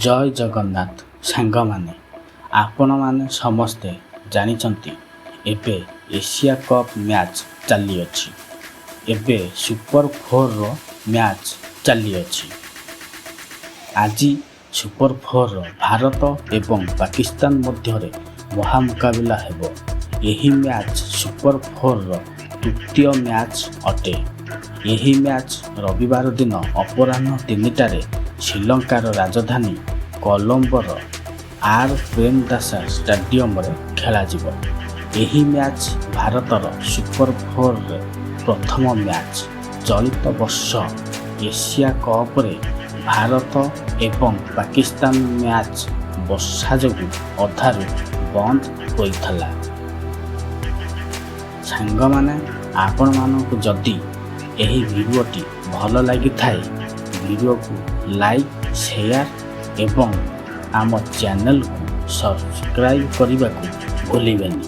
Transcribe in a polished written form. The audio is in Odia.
ଜୟ ଜଗନ୍ନାଥ ସାଙ୍ଗମାନେ। ଆପଣମାନେ ସମସ୍ତେ ଜାଣିଛନ୍ତି, ଏବେ ଏସିଆ କପ୍ ମ୍ୟାଚ୍ ଚାଲିଅଛି। ଏବେ ସୁପର ଫୋର୍ର ମ୍ୟାଚ୍ ଚାଲିଅଛି। ଆଜି ସୁପର ଫୋର୍ର ଭାରତ ଏବଂ ପାକିସ୍ତାନ ମଧ୍ୟରେ ମହାମୁକାବିଲା ହେବ। ଏହି ମ୍ୟାଚ୍ ସୁପର ଫୋର୍ର ତୃତୀୟ ମ୍ୟାଚ୍ ଅଟେ। ଏହି ମ୍ୟାଚ୍ ରବିବାର ଦିନ ଅପରାହ୍ନ 3ଟାରେ ଶ୍ରୀଲଙ୍କାର ରାଜଧାନୀ କଲମ୍ବୋର ଆର୍ ପ୍ରେମଦାସା ଷ୍ଟାଡିୟମରେ ଖେଳାଯିବ। ଏହି ମ୍ୟାଚ୍ ଭାରତର ସୁପର ଫୋର୍ରେ ପ୍ରଥମ ମ୍ୟାଚ୍। ଚଳିତ ବର୍ଷ ଏସିଆ କପରେ ଭାରତ ଏବଂ ପାକିସ୍ତାନ ମ୍ୟାଚ୍ ବର୍ଷା ଯୋଗୁଁ ଅଧାରୁ ବନ୍ଦ ହୋଇଥିଲା। ସାଙ୍ଗମାନେ, ଆପଣମାନଙ୍କୁ ଯଦି ଏହି ଭିଡ଼ିଓଟି ଭଲ ଲାଗିଥାଏ, ଭିଡ଼ିଓକୁ ଲାଇକ୍, ସେୟାର ଏବଂ ଆମ ଚ୍ୟାନେଲକୁ ସବସ୍କ୍ରାଇବ୍ କରିବାକୁ ଭୁଲିବେନି।